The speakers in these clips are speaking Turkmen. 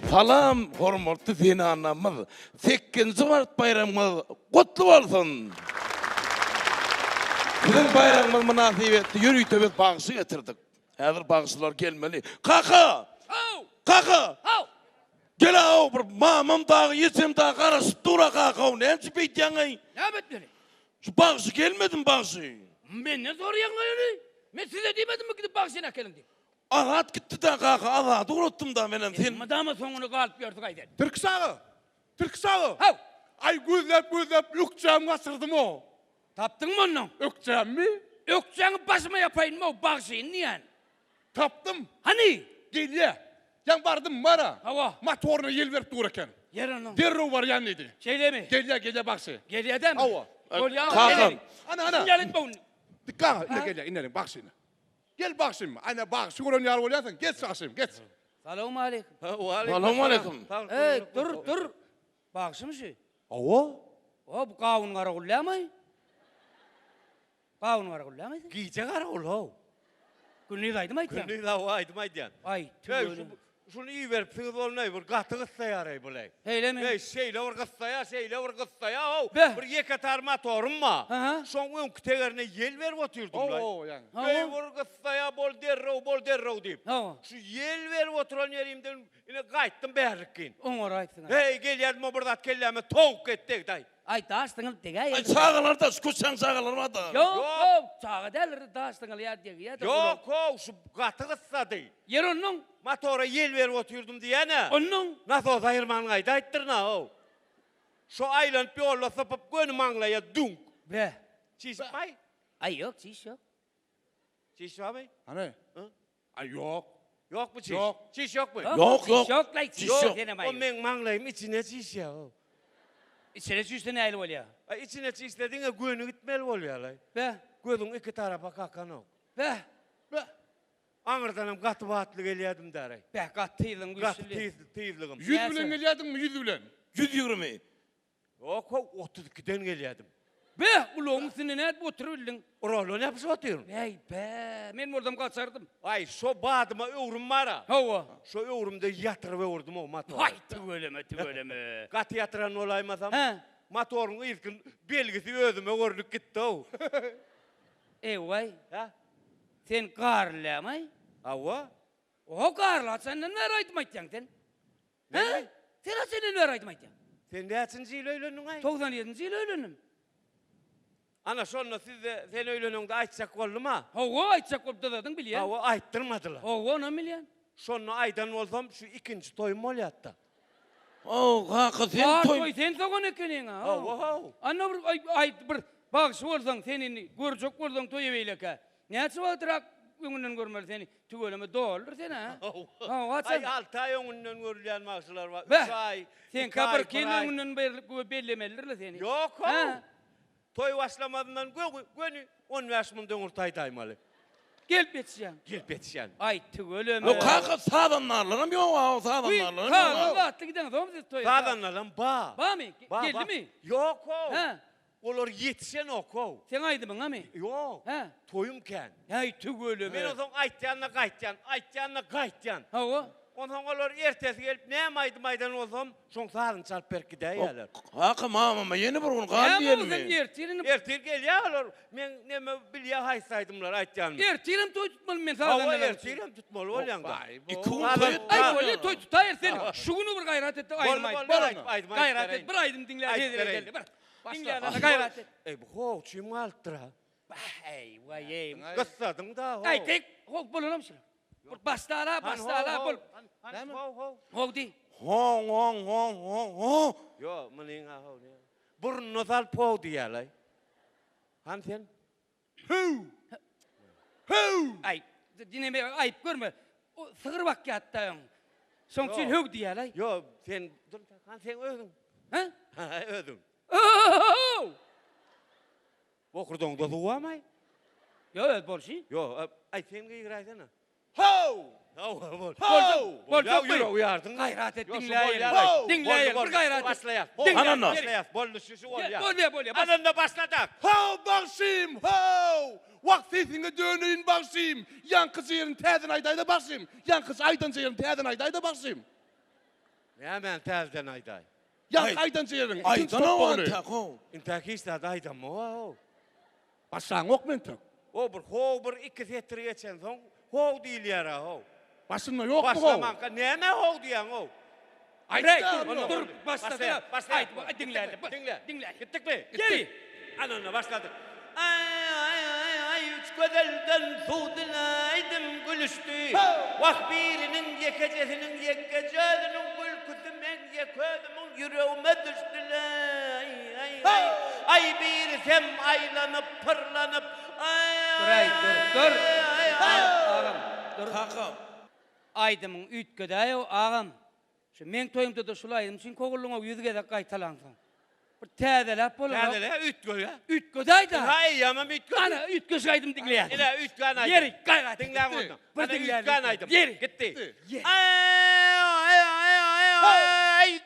Salam hormatly zenanlarymyz! Sekizinji mart baýramyňyz gutly bolsun! Siziň baýramyňyz mynasybetli ýörite biz bagşy getirdik. Häzir bagşylar gelmeli. Kaka! Kaka! Gel-ow bir mamam dagy, ejem dagy garaşyp dur-a kaka-ow, näme üçin beýdýäň-eý? Näme etmeli? Şu bagşy gelmedimi bagşy? Menden soraýaň-a ony? Men size diýmedimmi gidip bagşyny äkeliň diýip? Azat gitdi-dä kaka, Azady ugratdym-da menem sen. Mydama soňuna galyp ýörsüň aý sen. Tirkiş aga! Tirkiş aga! Haw! Aý gözläp-gözläp ökjämi gaçyrdym-ow. Tapdyňmy onnoň? Ökjämmi? Ökjäňi başyma ýapaýynmy-ow, bagşyny diýýän. Tapdym. Hany? Gelýä. Ýaň bardym bara. Hawa. Motoryna ýel berip dur eken. Ýer onnoň. Derrew barýan diýdi. Şeýlemi? Gelýä, gelýä bagşy. Gelýä dämi? Hawa. Bolýa. Kakam. Ana, ana. Ýaly etme ony. Dikka aga, ine gelýä, ine bagşyny. Gel bagşym, ana bagşy gören ýaly bolýarsyň, geç bagşym, geç. Salowmaleýkim. Salowmaleýkim. Eý, dur, dur. Bagşymy şu? Hawa. O, bu gawun garagulýamy? Gawun garagulýamy sen? Gije garawul how. Gündiz aýdym aýtýaň. Gündiz hawa aýdym aýdýan. Aý, Eý, tüweleme. Şuny iberipsiňiz bolnaý, bir gaty gyssaýar-eý bul-eý. Şeýlemi? Eý, şeýle bir gyssaýar, şeýle bir gyssaýar-ow. Beh! Bir ýeke tar motorym bar. Aha. Şoň öňki tegerine ýel berip otyrdym-laý. Hawa, ýaňy. Hawa. Eý, bir gyssaýar, bol derrew, bol derrew diýip. Hawa. Şu ýel berip oturan ýerimden ine gaýtdym bärlikgin. Oňaraýsyň-a. Heý, gelýärdim-o bir zat kelläme towuk etdegdi-aý. Aý, daş zyňylyp degäýerdi. Aý, çagalar da, şu köçäň çagalary bar-da. Ýok, ýok, çaga däldir, daş zyňylýar, degýär-de. Ýok-ow, şu gaty gyssady. Ýer onnoň. Motora ýel berip otyrdym diýýän-ä. Onnoň. Nasos aýyrman gaýdaýypdyryn-a-ow. Şo aýlanyp ýolda sypyp göni maňlaýa düňk. Be. Çişipmaý? Aý, ýok, çiş ýok. Çiş barmy? Hany? Aý, ýok. Ýokmy çiş? Ýok. Çiş ýokmy? Ýok, ýok. Çiş ýok-laý, çiş ýok. Senem O aý. meň maňlaýym içine çişýär-ow. Içine çişse nähili bolýar? Aý, içine çişse diňe göni gitmeli bolýar-laý. Be. Gözüň iki tarapa kakanok. Be. Be. Aňyrdanam gaty batly gelýärdim däraý. Beh, gaty tizligiň güýçli. Gaty tiz, tizligim. Ýüz bilen gelýärdiňmi, ýüz bilen? 120. Ýok, how, 32-den gelýärdim. Beh, ulagyň üstünde nädip oturybildiň? Roldan ýapyşyp otyryn. Äý, bä, men bolsam gaçardym. Aý, şo badyma öwrüm bar-a. Hawa. Şo öwrümde ýatyryp öwürdim-ow motory. Haý, tüweleme, tüweleme. Gaty ýatyran bolaýmasam, Hä? motoryň yzky belgisi özüme görnüp gitdi-ow. Eý-waý. Hä? Sen garlyamaý? Hawa. Oho garly haçandan bäri aýdym aýtýaň sen? Hä? Sen haçandan bäri aýdym aýtýaň? Sen näçinji ýyl öýlendiň-aý? 97-nji ýyl öýlendim. Ana şonda sizde sen öýleneňde aýtjak boldum-a. Hawa, aýtjak bolup dyzadyň bilýän. Hawa, aýtdyrmadylar. Hawa, onam bilýän. Şonda aýdan bolsam şu ikinji toýum bolýardy-da. Ow, kaka sen Bar toý. toý sen sogan ekeniň-a. Hawa, haw. Anna bir aý, aý bir bagşy bolsaň sen indi görjek bolsaň toýa beýlekä. Näçe wagtrak öňünden görmeli seni? Tüweleme doldur sen-ä. Hawa. Hawa, Aý, alty aý öňünden görülýän bagşylar bar. Beh, Üç aý, iki seňkä aý, birki bir ýyl aý. öňünden berlip bellemelidir-le seni. Ýok, how. Hä? Toý başlamazyndan göni 15 munda öňürti aýdaýmaly. Gelip ýetişýäň. Gelip ýetişýän. Aý, tüweleme. Ýok, kaka, sazandarlaram ýok-a, sazandarlaram ýok. Sazly zatly gideňizokmy siz toýa? Sazandaram bar. Barmy? Bar, bar. Geldimi? Ýok-how. Hä? Olar ýetişenok-how. Seň aýdymyňamy? Ýok. Hä? Toýum kän. Häý, tüweleme. Men onsoň aýtýan-da gaýtýan, aýtýan-da gaýtýan. Hawa. Onsoň olar ertesi gelip näme aýdym aýdan bolsam, şoň sazyny çalyp berip gidäýýärler. Kaka, mamama ýene bir gün gal Näme diýelimi? bolsun ertir indi? Ertir gelýär olar. Men neme bilýär haýsy aýdymlary aýtýanymy. Ertir hem toý tutmaly men sazandalar Hawa, üçin. ertir hem tutmaly bolýaň-da. Iki gün toý etmeli. Aý bolýa toý tutaýar sen. Şu güni bir gaýrat et-de aýdym aýt. Boldy, boldy, aýdym aýdyp Gaýrat et, bereýin. bir aýdym diňläp Aýdyp hezil bereýin. edeli bir. Diňläp gaýrat et. Eý, bu howçym galypdyr-a. Eý, waý-eý. Gyssadyň-da, how. Aý, tek how bolanam şul. Bir başlala, başlala bol. Näme? How, how. How diý. Hoň, hoň, hoň, hoň, hoň. Ýo, munyň-a how diýýär. Burnuna salyp how diýýär-laý. Hany sen? Hüw! Hüw! Aý, dineme aýyp görme. O sygyr bakýardy-da öň. Şoň üçin hüw diýýär-laý. Ýo, sen dur, hany seň özüň? Hä? Özüň. Hüw! Bokurdagyňda suw barmaý? Ýo, öz bolşy. Ýo, aý sen gygyraýsana. How! How, bol. How! Boljak Ýa ýüregi ýardyň. Gaýrat et, Ýo, şu diňläýeli. bolýar-aý. Diňläýeli, Boldy, bir gaýrat et. Başlaýas. Diňläýeli. Ananda. Başlaýas, boldy, şu şu bolýar. Bolýar, bolýar. Ananda başladak. How, bagşym, how! Wah, sesiňe döneýin, bagşym! Ýaňkyja ýerini täzeden aýdaý-da, bagşym! Ýaňkyja aýdanja ýerini täzeden aýdaý-da, bagşym! Nämäni täzeden aýdaý? Ýaňky aýdan ýeriň. Aýdan-ow entek how. Intäk hiç zat aýdamok-a-how. Başlaňok men tek. O bir how bir iki setir geçensoň how diýilýär-a how. Başynda ýokmy how? Başlamanka näme how diýýäň-ow? Aýt, dur, dur, başlasana. Başlaýas. Aýt, diňläli. Diňle. Diňle. Gitdikmi? Gel. Ana onda başladyk. Aý, aý, aý, aý, üç gözelden suw diläýdim, gülüşdi. Wah, biriniň ýekejesiniň ýekgeje özüniň gülküsi meň ýeke özümiň ýüregime düşdi-le-aý, aý, aý. Aý, birisem aýlanyp, pyrlanyp, aý, Dur, aý, dur, dur. aý, aý. Agam, dur. Kaka. Aýdymyň üýtgedäý-ow, agam. Şu meň toýumda-da şul aýdym üçin kowuldyň-ow ýüz gezek gaýtalaňsoň. Bir täzeläp bolanok. Täzele, üýtgeýä. Üýtgedäý-dä. Ynha eýýämem üýtgedi. Ana, üýtgeşik aýdym diňleýäs. Ine, üýtgän aýdym. Ýeri, gaýrat. Diňläň onda. Bir Ana, diňläli. üýtgän aýdym. Ýeri. Gitdi. Ýeri. Aý-aý-aý-aý,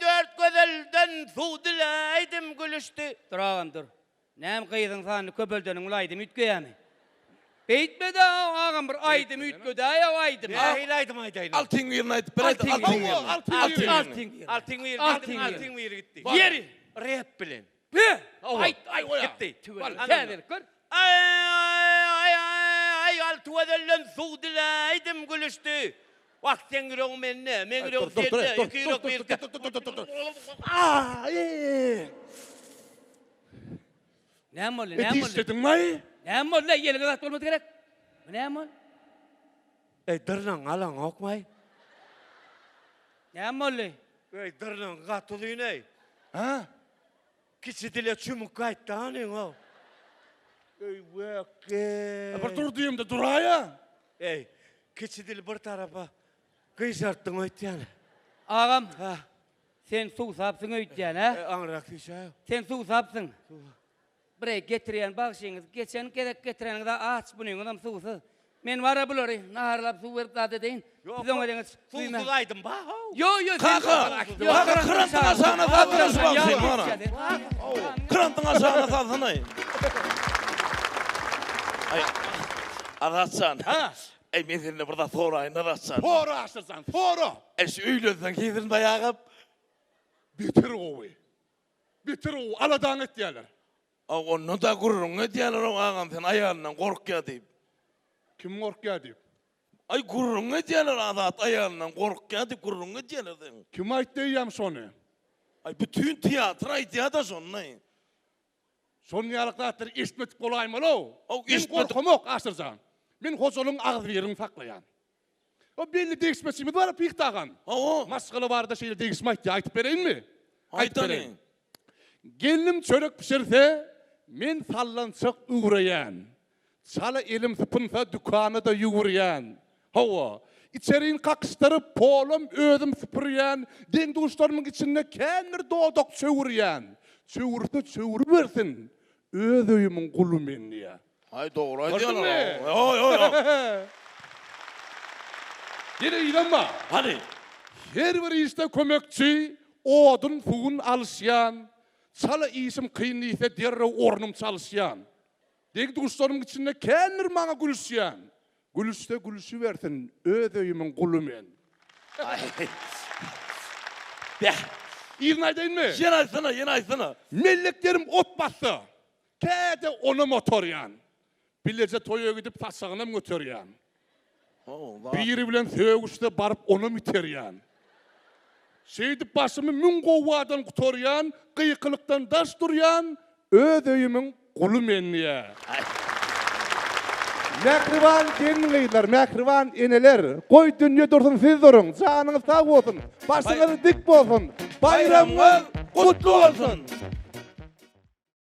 dört gözelden suw diläýdim, gülüşdi. Dur agam, dur. Näme gyzyň sanyny köpeldeniň bilen aýdym üýtgeýämi? Beýtme-dä agam bir aýdym üýtgedäý-ow aýdymy. Nähili aýdym aýdaýyn? Altyň birini aýdyp ber aýt, altyň birini. Altyň Altyň birini. Altyň biri diýdim, altyň biri gitdi. Ýeri. Rep bilen. Be! Aýt, aýt. Gitdi. Tüweleme. Täzelik gör. Aý-aý-aý-aý, alty gözelden suw diläýdim, gülüşdi. Wah, seň ýüregiň mende, meň ýüregim sende, iki ýürek birlikde. Näme boldy, näme boldy? Dişlediňmi-aý? Näme boldy, ýeliňe zat bolmasa gerek. Bu näme boldy? Eý, dyrnagyňy alaňokmy-aý? Näme boldy? Eý, dyrnagyň gaty uzyn-eý. Hä? Kiçi dile çümük gaýtdy hanyň-ow. Eý, wekge. Bir dur diýemde duraýa. Eý, kiçi dil bir tarapa gyşartdyň öýtýän. Agam, Ha. sen suwsapsyň öýtýän, hä? E, aňryrak süýşäý. Sen suwsapsyň. Bre, getirýän bagşyňyz, geçen gezek getireniňiz-ä aç, bunyňyzam suwsuz. Men bar-a bulary naharlap suw berip zat edeýin. Siz oňa deňiç Suwsuz aýdym bar how. Ýo, ýo, sen Kaka, kaka krantyň aşagyna salsana şu bagşyny bara. Krantyň aşagyna salsana. Aý, Azatjan. Ha. Eý, men senden bir zat soraýyn, Azatjan. Sora Aşyrjan, sora. Eý, şu öýlenseň hezrin daýagap. Beter gowy. Beter gowy, aladaňy etýärler. A onda-da gürrüň edýärler-ow agam sen aýalyndan gorkýa diýip. Kim gorkýa diýip? Aý gürrüň edýärler Azat aýalyndan gorkýa diýip gürrüň edýärler seň. Kim aýtdy eýýäm şony? Aý bütin teatr aýdýa-da şony. Şonuň ýaly zatlary eşitmedik bolaýmaly-ow. Ow Men eşitmedik. gorkamok Aşyrjan. Men hojalygyň agzybirligini saklaýan. O belli degişmeçimiz bar Pyht agam. Hawa. Maşgala barada şeýle degişme aýtýar. Aýtyp bereýinmi? Aýt hany. Gelnim çörek bişirse, men sallançak üwreýän. Çala elim sypynsa, dükana-da ýüwürýän. Hawa, içerini kakyşdyryp, polam özüm süpürýän, deň-duşlarymyň içinde kän bir dodak çöwürýän. Çöwürse çöwrübersin, öz öýümiň guly men diýýär. Aý dogry aýdýalar. Gördüňmi? Ýo ýo ýo. Ýene ýylan bar. Hany. Her bir işde kömekçi, odun suwun alyşýan, çala işim kyn diýse derrew ornum çalyşýan. Deň-duşlarymyň içinde kändir maňa gülüşýän. Gülüşse gülüşibersin, öz öýümiň guly men. Beh. Yzyny aýdaýynmy? Ýene aýtsana, ýene aýtsana. Melleklerim ot bassa, Käte onam otarýan. Bileje toýa gidip saçagynam göterýän. Biri bilen sögüşse baryp onam iterýän. Şeýdip başymy müň gowgadan gutarýan, gykylykdan daş durýan, öz öýümiň guly men diýýä. Mähriban gelin-gyzlar, mähriban eneler, goý dünýe dursun siz duruň, janyňyz sag bolsun, başyňyz dik bolsun, baýramyňyz gutly bolsun!